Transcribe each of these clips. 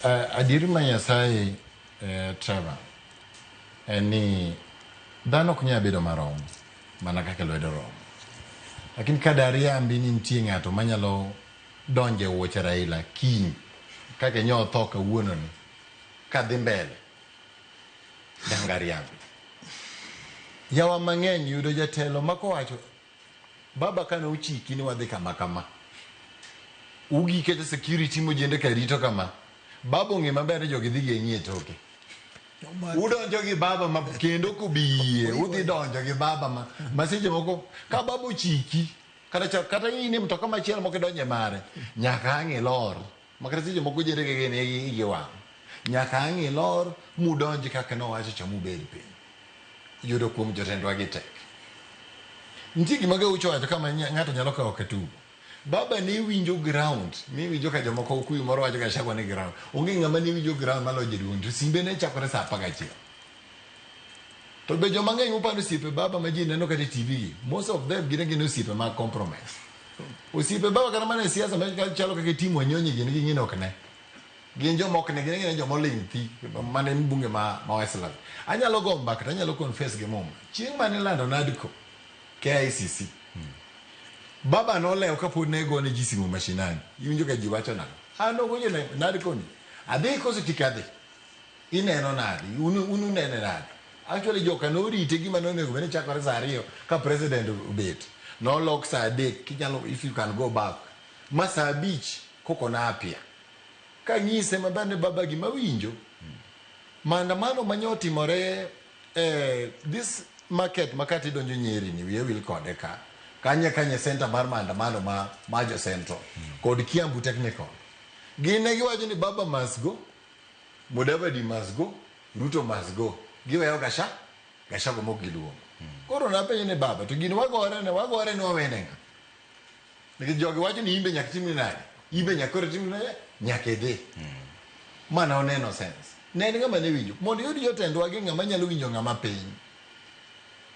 Adieri ma Nyasaye Trevor en ni dhano ok nyal bedo marom mana kaka lwedo rom. Lakini ka dariambi ni nitie ng'ato manyalo donjo e wuoche Raila kiny kaka nyo otho kawuono ni kadhi mbele danga riambi. Yawa mang'eny yudo jatelo ma kowacho Baba kane ochiki ni wadhi kama kama, ugiketo security mojende ka rito kama, baba ong'e maber ni jogi dhi geng'i e toke. Udonjo gi baba ma kendo kubiyie, udhi donjo gi baba ma, ma seche moko ka baba ochiki kata cha, kata in e mtoka machielo mok idonje mare, nyaka ang' ilor. Ma kata seche moko jende kaka ne igi wang'. Nyaka ang' ilor mudonj kaka nowacho cha mubed piny. Yudo kuom jotendwa gi tek. Nitie gima Gaucho owacho kama ng'ato nyalo kawo ka tugo. Baba ne winjo ground, mi winjo ka jomoko okuyu moro wacho Gachagua ni ground. Onge ng'ama ne winjo ground maloyo jaduong' to simbe ne chakore saa 11. To be joma ng'eny mupando osiepe baba ma ji neno kata e TV gi, most of them gin gin osiepe mag compromise. Osiepe baba kata mana e siasa ma chalo kaka Tim Wanyonyi gin ging'e ni ok ne. Gin joma ok ne, gin gin joma oling' thi mane mbunge ma Westlands. Anyalo go mbaka to anyalo confess gi muma. Chieng' mane ilando NADCO, KICC, baba nolewo kapod ne gone ji simu mashinani. Iwinjo ka ji wacho nang'o? An ogocho ne NADCO ni, adhi koso kik adhi? Ineno nade? Un un unene nade? Actually joka norite gima nonego bed ni chakore saa ariyo ka president obet. Nolok saa adek kinyalo if you can go back. Ma saa abich koko napia. Kanyise maber ni baba gima winjo maandamano manyo otimore eh, this market ma kata idonjo Nyeri ni wiye wil kode ka kanye kanye center mar maandamano ma jo Central kod Kiambu Technical. Gin ne giwacho ni baba must go, Mudavadi must go, Ruto must go. Giweyo Gasha, Gachagua mok giluongo. Koro napenjo ni baba to gini wagore ne wagore ni wawene ng'a? Nikech jogi wacho ni imbe nyaka timni nade? Imbe nyaka koro timni nade? Nyaka idhi. Ma ne oneno sense. Ne en ng'ama ne winjo. Mondo iyud jotendwa gi ng'ama nyalo winjo ng'ama piny.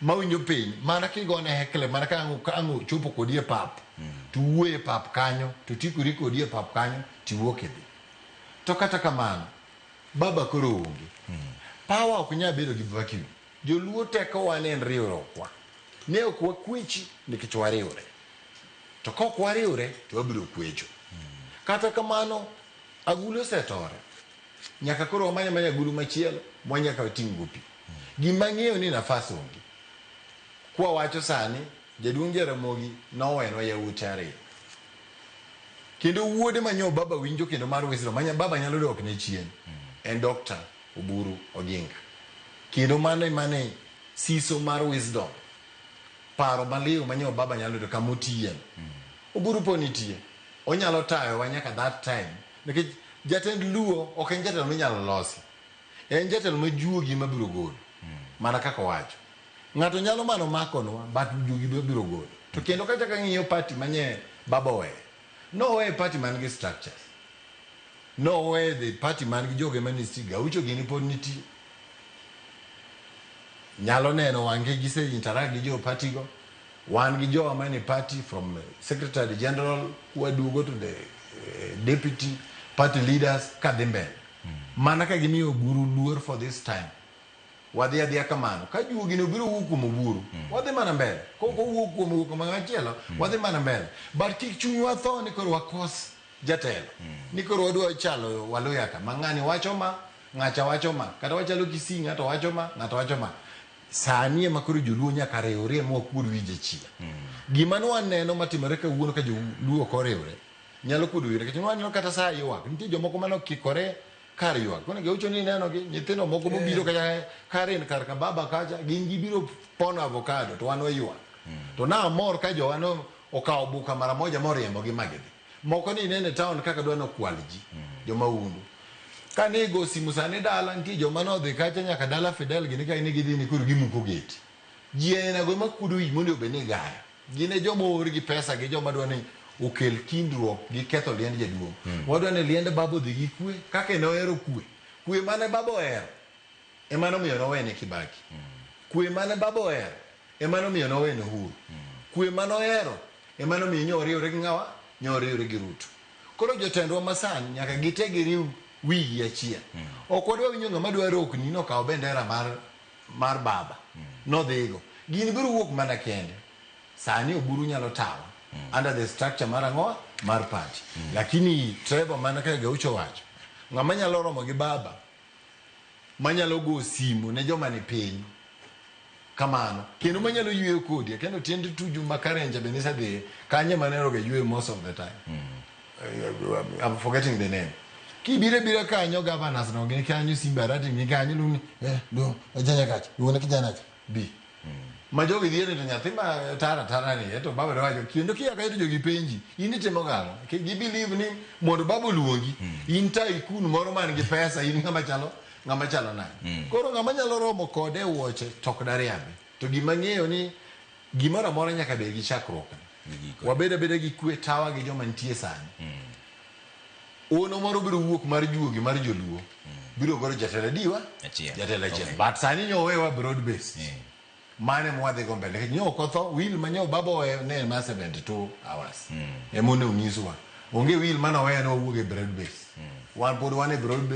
Ma winjo piny, mana kigone hekle, mana ka ang' ka ang' ochopo kodi e pap, to uwuoyo e pap kanyo, to tikori kodi e pap kanyo, tiwuok idhi. To kata kamano, baba koro onge. Power ok nyal bedo gi vacuum. Joluo tekowa ne en riwruokwa. Ne ok wakwechi nikech wariwre. To ka ok wariwre to wabiro kwecho. Kata kamano, agulu osetore. Nyaka koro wamany amanya agulu machielo mwanyaka wating' go pi. Gima ang'eyo ni nafas onge. Kwa wacho sani, jaduong' Jaramogi nowenwa yawuote ariyo. Kendo wuode ma nyo baba winjo kendo mar wisdom ma baba nyalo dok ne chien en Dr. Oburu Oginga. Kendo mano emane siso mar wisdom, paro maliw ma nyo baba nyalo yudo kama otiye no. Oburu pod nitie, onyalo tayowa nyaka that time nikech jatend Luo ok en jatelo minyalo losi. En jatelo ma juogi ema biro golo. Mana kaka owacho. Ng'ato nyalo mana makonwa but juogi be biro golo. To kendo kachako ang'iyo party manye baba oweyo. Noweyo party man gi structures. Noweyo the party man gi joge mane nitie, Gaucho gini pod nitie. Nyalo neno wang'e gise interact gi jo party go. Wan gi jowa mane party from secretary general waduogo to the deputy party leaders kadhi mbele. Mana ka gimiyo Oburu luor for this time. Wadhi adhiya kamano. Ka juogi no biro wuok kuom Oburu, wadhi mana mbele. Kok owuok kuom wuok machielo, wadhi mana mbele. But kik chunywa tho ni koro wakos jatelo. Ni koro wadwa chalo Waluya ka, ma ng'ani wacho ma, ng'acha wacho ma. Kata wachalo Kisii, ng'ato wacho ma, ng'ato wacho ma. Sani ema koro joluo nyaka riwre ma wakuod wi jachien. Gima ne waneno matimore kawuono ka joluo ok oriwre, nyalo kuodo wiwa. Nikech waneno kata saa ywak, nitie jomoko mane okikore kar ywak. Koro Gaucho ni ineno gi nyithindo moko mobiro kacha Karen kar ka baba kacha gin gibiro pono avocado to wan waywak. To na amor ka jowa no okawo buka mara moja moriembo gi ma gidhi. Moko ni ineno e town kaka dwa nokwal ji joma undu. Kane igo simu sani dala nitie joma nodhi kacha nyaka dala Fidel gini ka ni gidhi ni koro gimuko gate. Ji aina go ema kuodo wich monego bed ni igayo. Gin e joma oor gi pesa gi joma dwa ni okel kindruok gi ketho liend jaduong'. Wadwa ni liend baba odhi gi kwe kaka ne ohero kwe. Kwe mane baba ohero ema nomiyo nowene Kibaki. Kwe mane baba ohero ema nomiyo nowene Uhuru. Kwe mane ohero ema nomiyo nyo oriwre gi ng'awa? Nyo oriwre gi Ruto. Koro jotendwa masani nyaka gite giriw wigi achiel. Ok wadwa winjo ng'ama dwa rokni nokaw bendera mar mar baba nodhigo. Gini biro wuok mana kende. Sani Oburu nyalo tawa under the structure mar ang'o mar party. Lakini Trevor mana kaka Gaucho wacho, ng'ama nyalo romo gi baba manyalo go simu ne joma ni piny kamano kendo manyalo yweyo kodi kendo tiend tuju ma Karenja be nisedhiye kanye maneno ga yweyo most of the time. I'm forgetting the name. Kibiro biro kanyo governors no gin kanyo Simba Arati ni kanyo luni eh do ojanya kacha luone kijana cha bi ma jogi dhiere to nyathi ma tara tara ni to baba wacho kendo kia kae to jogi penji in itimo gang'o gi believe ni mondo baba oluongi in tycoon moro man gi pesa in ng'ama chalo ng'ama chalo nade koro ng'ama nyalo romo kode e wuoche to ok dariambe to gima ng'eyo ni gimoro amora nyaka bed gi chakruok wabed abeda gi kwe tawa gi joma nitie sani ono moro biro wuok mar juogi mar joluo biro goro jatelo adiwa Achiel. jatelo achiel Okay. but sani nyo owewa broad based mane mwadhi go mbele nikech nyo ok otho will ma nyo baba oweyo ne en mar 72 hours ema onego nyiswa onge will mane oweyo ne wawuok e broad base wan pod wan e broad base.